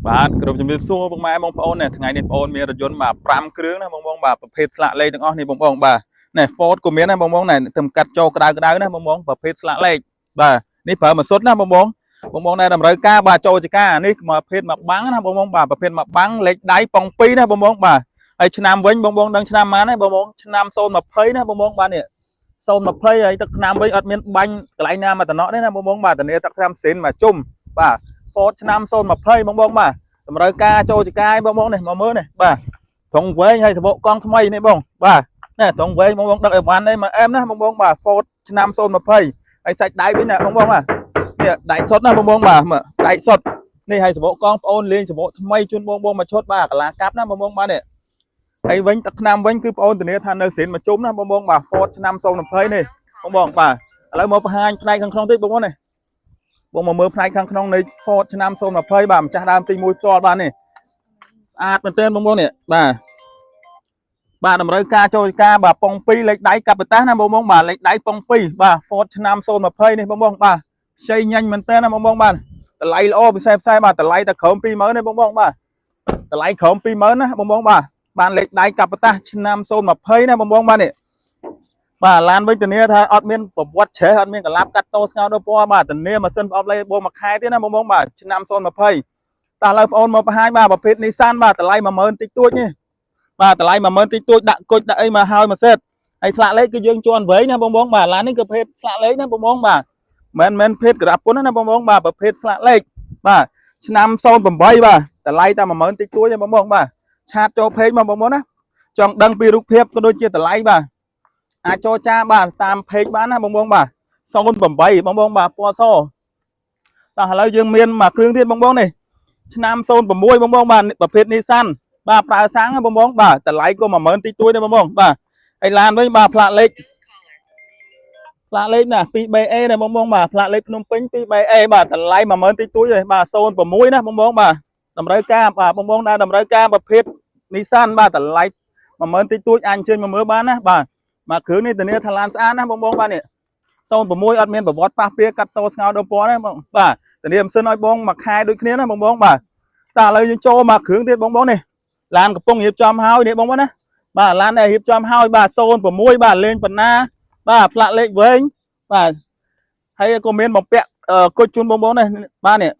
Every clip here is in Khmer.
បាទគ្រប់ជំរាបសួរពុកម៉ែបងប្អូននេះថ្ងៃនេះបងប្អូនមានរថយន្តបាទ5គ្រឿងណាបងបងបាទប្រភេទស្លាកលេខទាំងអស់នេះបងបងបាទនេះ Ford ក៏មានដែរបងបងណែទៅកាត់ចូលក្តៅក្តៅណាបងបងប្រភេទស្លាកលេខបាទនេះប្រើម៉ាស៊ុតណាបងបងបងបងដែលតម្រូវការបាទចូលចការនេះមកប្រភេទមកបាំងណាបងបងបាទប្រភេទមកបាំងលេខដៃប៉ុង2ណាបងបងបាទហើយឆ្នាំវិញបងបងដឹងឆ្នាំប៉ុន្មានទេបងបងឆ្នាំ020ណាបងបងបាទនេះ020ហើយទឹកឆ្នាំវិញអត់មានបាញ់កន្លែងណាមកតំណក់ទេណាបងបងបាទធានាទឹកឆ្នាំស៊ីនមកជុំបាទ Ford ឆ្នាំ020បងបងបាទ តម្រូវការចូលចកាយបងបងនេះមកមើលនេះបាទត្រង់វែងហើយសបកកង់ថ្មីនេះបងបាទនេះត្រង់វែងបងបងដឹកអីវ៉ាន់នេះមកអែមណាបងបងបាទ Ford ឆ្នាំ020ហើយសាច់ដៃវិញណាបងបងបាទនេះដៃសុតណាបងបងបាទមើលដៃសុតនេះហើយសបកកង់ប្អូនលេងសបកថ្មីជូនបងបងមកឈុតបាទកាឡាកាប់ណាបងបងបាទនេះហើយវិញទឹកឆ្នាំវិញគឺប្អូនធានាថានៅស្រីនមកជុំណាបងបងបាទ Ford ឆ្នាំ020នេះបងបងបាទឥឡូវមកបង្ហាញផ្នែកខាងក្នុងតិចបងបងនេះ បងមកមើលផ្នែកខាងក្នុងនៃ Ford ឆ្នាំ020បាទម្ចាស់ដើមទី1ផ្ទាល់បាទនេះស្អាតមែនទែនបងប្អូននេះបាទបាទតម្រូវការចូលការបាទប៉ុង2លេខដៃកាប់បតាសណាបងបងបាទលេខដៃប៉ុង2បាទ Ford ឆ្នាំ020នេះបងបងបាទខ្ចីញញមែនទែនណាបងបងបាទតម្លៃល្អពិសេសផ្សេងបាទតម្លៃតែក្រោម20000ទេបងបងបាទតម្លៃក្រោម20000ណាបងបងបាទបានលេខដៃកាប់បតាសឆ្នាំ020ណាបងបងបាទនេះ បាទឡានវិញធានាថាអត់មានប្រវត្តិច្រេះអត់មានកលាប់កាត់តោស្ងោដល់ពណ៌បាទធានាម៉ាស៊ីនប្រអប់លេបងមួយខែទៀតណាបងបងបាទឆ្នាំ020តោះឥឡូវបងអូនមកបង្ហាញបាទប្រភេទ Nissan បាទតម្លៃ10000តិចតួចនេះបាទតម្លៃ10000តិចតួចដាក់គុជដាក់អីមកហើយមួយសេតហើយស្លាកលេខគឺយើងជន់វែងណាបងបងបាទឡាននេះគឺប្រភេទស្លាកលេខណាបងបងបាទមិនមែនភេទក្រាបពុនណាបងបងបាទប្រភេទស្លាកលេខបាទឆ្នាំ08បាទតម្លៃតែ10000តិចតួចទេបងបងបាទ chat ចូល page មកបងបងណាចង់ដឹងពីរូបភាពក៏ដូចជាតម្លៃបាទ អាចចូលចាបាទតាម page បានណាបងបងបាទ08បងបងបាទពណ៌សតោះឥឡូវយើងមានមួយគ្រឿងទៀតបងបងនេះឆ្នាំ06បងបងបាទប្រភេទ Nissan បាទប្រើសាំងណាបងបងបាទតម្លៃក៏10000តិចតួចដែរបងបងបាទហើយឡានវិញបាទផ្លាកលេខផ្លាកលេខណា 2BA ណាបងបងបាទផ្លាកលេខភ្នំពេញ 2BA បាទតម្លៃ10000តិចតួចទេបាទ06ណាបងបងបាទតម្រូវការបាទបងបងដែលតម្រូវការប្រភេទ Nissan បាទតម្លៃ10000តិចតួចអាចអញ្ជើញមកមើលបានណាបាទ បាទគ្រឿងនេះធានាថាឡានស្អាតណាបងបងបាទនេះ06អត់មានប្រវត្តិប៉ះពាកាត់តោស្ងោដល់ពណ៌ទេបងបាទធានាម៉ាស៊ីនឲ្យបងមួយខែដូចគ្នាណាបងបងបាទតែឥឡូវយើងចូលមកគ្រឿងទៀតបងបងនេះឡានកំពុងរៀបចំហើយនេះបងបងណាបាទឡានដែលរៀបចំហើយបាទ06បាទលេងបណ្ណាបាទផ្លាកលេខវែងបាទហើយក៏មានបំពាក់គុជជូនបងបងនេះបាទនេះ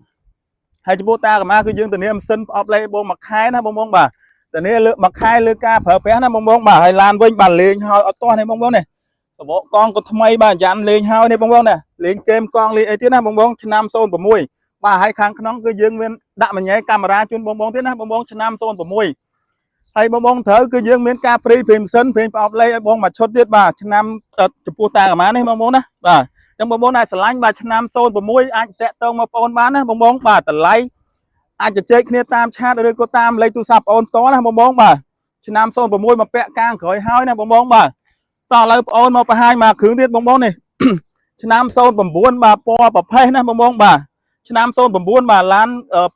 ហើយចំពោះតាកម្មាគឺយើងធានាម៉ាស៊ីនប្រអប់លេខបងមួយខែណាបងបងបាទធានាលើមួយខែលើការប្រើប្រាស់ណាបងបងបាទហើយឡានវិញបាទលេងហើយអត់ទាស់នេះបងបងនេះសបកកង់ក៏ថ្មីបាទយ៉ាន់លេងហើយនេះបងបងណាលេងហ្គេមកង់លេងអីទៀតណាបងបងឆ្នាំ06បាទហើយខាងក្នុងគឺយើងមានដាក់មញ៉ែកាមេរ៉ាជូនបងបងទៀតណាបងបងឆ្នាំ06ហើយបងបងត្រូវគឺយើងមានការ free ព្រេងម៉ាស៊ីនព្រេងប្រអប់លេខឲ្យបងមួយឈុតទៀតបាទឆ្នាំចំពោះតាកម្មានេះបងបងណាបាទអញ្ចឹងបងបងដែលស្រឡាញ់បាទឆ្នាំ06អាចតាក់ទងមកបងបានណាបងបងបាទតម្លៃអាចជជែកគ្នាតាម chat ឬក៏តាមលេខទូរស័ព្ទបងអូនផ្ទាល់ណាបងបងបាទឆ្នាំ06មកពាក់កាងក្រោយហើយណាបងបងបាទតោះឥឡូវបងអូនមកបង្ហាញមកគ្រឿងទៀតបងបងនេះ ឆ្នាំ09បាទពណ៌ប្រផេះណាបងបងបាទឆ្នាំ09បាទឡាន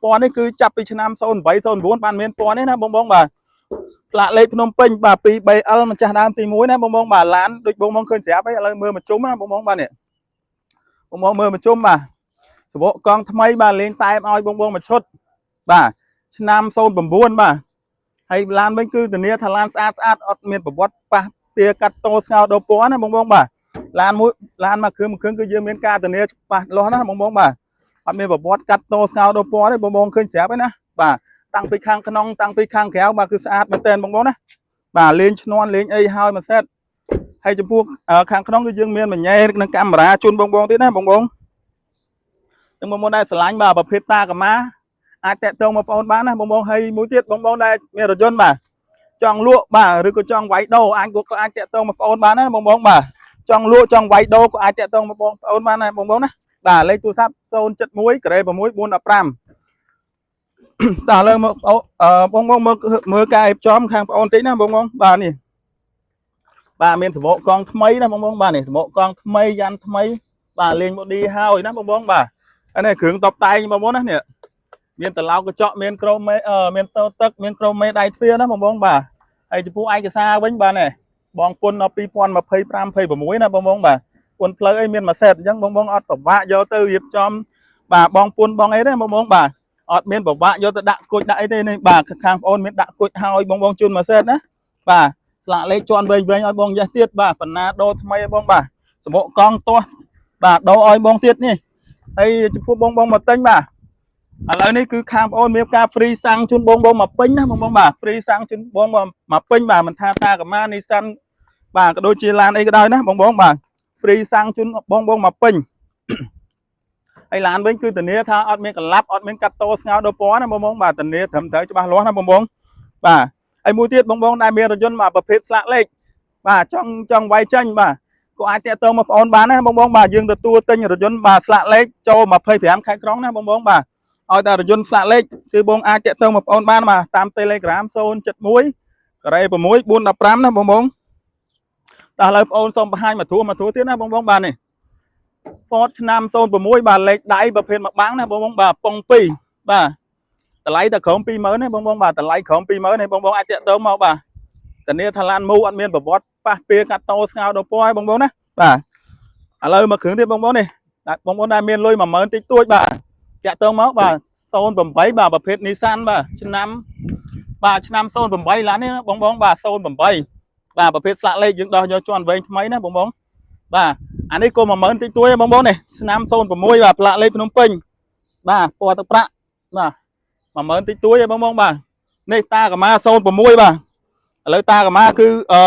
ពណ៌នេះគឺចាប់ពីឆ្នាំ08 09បានមានពណ៌នេះណាបងបងបាទផ្លាកលេខភ្នំពេញបាទ 2BL ម្ចាស់ដើមទី1ណាបងបងបាទឡានដូចបងបងឃើញស្រាប់ហើយឥឡូវមើលមកជុំណាបងបងបាទនេះបងបងមើលមកជុំបាទសបកកង់ថ្មីបាទលេងតែមឲ្យបងបងមួយឈុតបាទឆ្នាំ09បាទហើយឡានវិញគឺធានាថាឡានស្អាតស្អាតអត់មានប្រវត្តិប៉ះទាកាត់តោស្ងោដោពណ៌ណាបងបងបាទឡានមួយឡានមួយគ្រឿងមួយគ្រឿងគឺយើងមានការធានាច្បាស់លាស់ណាបងបងបាទអត់មានប្រវត្តិកាត់តោស្ងោដោពណ៌ទេបងបងឃើញស្រាប់ហើយណាបាទតាំងពីខាងក្នុងតាំងពីខាងក្រៅបាទគឺស្អាតមែនទែនបងបងណាបាទលេងឈ្នន់លេងអីហើយមួយសេតហើយចំពោះខាងក្នុងគឺយើងមានមញ៉ែនិងកាមេរ៉ាជូនបងបងទៀតណាបងបងទាំងបងបងដែលស្រឡាញ់បាទប្រភេទតាកម្មាអាចតាក់ទងមកបងប្អូនបានណាបងបងហើយមួយទៀតបងបងដែលមានរថយន្តបាទចង់លក់បាទឬក៏ចង់វាយដូរអាចក៏អាចតាក់ទងមកបងប្អូនបានណាបងបងបាទចង់លក់ចង់វាយដូរក៏អាចតាក់ទងមកបងប្អូនបានដែរបងបងណាបាទលេខទូរស័ព្ទ071ក្រេ6 415តោះឥឡូវមកបងបងមើលមើលការរៀបចំខាងបងអូនតិចណាបងបងបាទនេះបាទមានសបកកង់ថ្មីណាបងបងបាទនេះសបកកង់ថ្មីយ៉ាន់ថ្មីបាទលេង body ហើយណាបងបងបាទអានេះគ្រឿងតបតែងបងបងណានេះមានតឡោកញ្ចក់មានក្រូមេមានតោទឹកមានក្រូមេដៃទ្វារណាបងបងបាទហើយចំពោះឯកសារវិញបាទនេះបងពុនដល់2025 26ណាបងបងបាទពុនផ្លូវអីមានមួយសេតអញ្ចឹងបងបងអត់ពិបាកយកទៅរៀបចំបាទបងពុនបងអីទេបងបងបាទ អត់មានប្រវាក់យកទៅដាក់គុជដាក់អីទេនេះបាទខាងបងអូនមានដាក់គុជហើយបងបងជូនមួយសេតណាបាទស្លាកលេខជាន់វែងវែងឲ្យបងចេះទៀតបាទបណ្ណាដូរថ្មីឲ្យបងបាទសម្បកកង់ទាស់បាទដូរឲ្យបងទៀតនេះហើយចំពោះបងបងមកទិញបាទឥឡូវនេះគឺខាងបងអូនមានការ free សាំងជូនបងបងមកពេញណាបងបងបាទ free សាំងជូនបងបងមកពេញបាទមិនថាTacoma Nissan បាទក៏ដូចជាឡានអីក៏ដោយណាបងបងបាទ free សាំងជូនបងបងមកពេញ ហើយឡានវិញគឺធានាថាអត់មានកលាប់អត់មានកាត់តស្ងោដល់ពណ៌ណាបងបងបាទធានាត្រឹមត្រូវច្បាស់លាស់ណាបងបងបាទហើយមួយទៀតបងបងដែលមានរថយន្តបាទប្រភេទស្លាកលេខបាទចង់ចង់វាយចេញបាទក៏អាចតាក់ទងមកបងអូនបានណាបងបងបាទយើងទទួលទិញរថយន្តបាទស្លាកលេខចូល25ខេត្តក្រុងណាបងបងបាទឲ្យតែរថយន្តស្លាកលេខគឺបងអាចតាក់ទងមកបងអូនបានបាទតាម Telegram 071ការ៉េ6 415ណាបងបងតោះឥឡូវបងអូនសូមបង្ហាញមួយធួមួយធួទៀតណាបងបងបាទនេះ Ford ឆ្នាំ06បាទលេខដៃប្រភេទមួយបាំងណាបងបងបាទប៉ុង2បាទតម្លៃតែក្រោម20000ណាបងបងបាទតម្លៃក្រោម20000នេះបងបងអាចតាក់ទងមកបាទធានាថាឡានមូអត់មានប្រវត្តិប៉ះពៀកាត់តោស្ងោដល់ពណ៌ឲ្យបងបងណាបាទឥឡូវមកគ្រឿងទៀតបងបងនេះបងបងដែលមានលុយ10000តិចតួចបាទតាក់ទងមកបាទ08បាទប្រភេទ Nissan បាទឆ្នាំបាទឆ្នាំ08ឡាននេះបងបងបាទ08បាទប្រភេទស្លាកលេខយើងដោះយកជាន់វែងថ្មីណាបងបងបាទអានេះក៏10000តិចតួចបងបងនេះឆ្នាំ06បាទផ្លាកលេខភ្នំពេញបាទពណ៌ទឹកប្រាក់បាទ10000តិចតួចឯងបងបងបាទនេះTacoma 06បាទឥឡូវ Tacoma គឺអឺ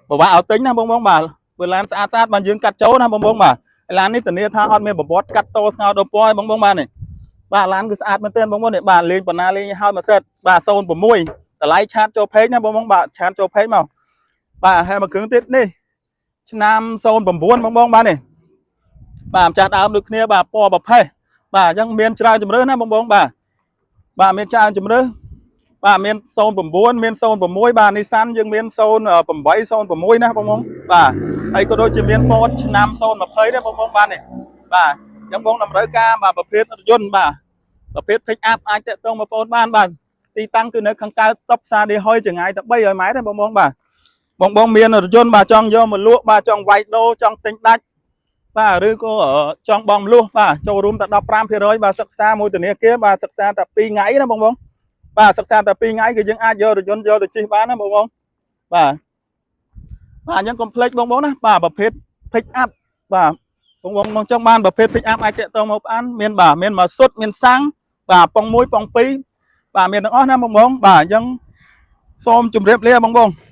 បបាក់ឲ្យទិញណាបងបងបាទបើឡានស្អាតស្អាតបានយើងកាត់ចូលណាបងបងបាទឡាននេះធានាថាអត់មានប្រវត្តិកាត់តស្ងោដល់ពណ៌ឯងបងបងបាទនេះបាទឡានគឺស្អាតមែនទែនបងបងនេះបាទលេងបណ្ណាលេងឲ្យមួយសិតបាទ06តម្លៃ chat ចូល page ណាបងបងបាទ chat ចូល page មកបាទហើយមួយគ្រឿងទៀតនេះឆ្នាំ09បងបងបាទនេះបាទម្ចាស់ដើមដូចគ្នាបាទពណ៌ប្រផេះបាទអញ្ចឹងមានច្រើនជំរើសណាបងបងបាទបាទមានច្រើនជំរើសបាទមាន09មាន06បាទ Nissan យើងមាន08 06ណាបងបងបាទហើយក៏ដូចជាមាន Ford ឆ្នាំ020ដែរបងបងបាទនេះបាទអញ្ចឹងបងតម្រូវការបាទប្រភេទរថយន្តបាទប្រភេទ pick up អាចតាក់ទងបងប្អូនបានបាទទីតាំងគឺនៅខាងកើតស្តុបផ្សារឌីហុយចម្ងាយតែ300ម៉ែត្រទេបងបងបាទបងបងមានរថយន្តបាទចង់យកមកលក់បាទចង់វាយដូរចង់ទិញដាច់បាទឬក៏ចង់បងលួសបាទចូលរួមតែ15%បាទសិក្សាមួយធនាគារបាទសិក្សាតែ2ថ្ងៃណាបងបងបាទសិក្សាតែ2ថ្ងៃគឺយើងអាចយករថយន្តយកទៅជិះបានណាបងបងបាទបាទអញ្ចឹងកុំភ្លេចបងបងណាបាទប្រភេទ pick up បាទបងបងមកចង់បានប្រភេទ pick up អាចតាក់ទងមកបានមានបាទមានមួយសុទ្ធមានសាំងបាទប៉ុង1ប៉ុង2បាទមានទាំងអស់ណាបងបងបាទអញ្ចឹងសូមជម្រាបលាបងបង។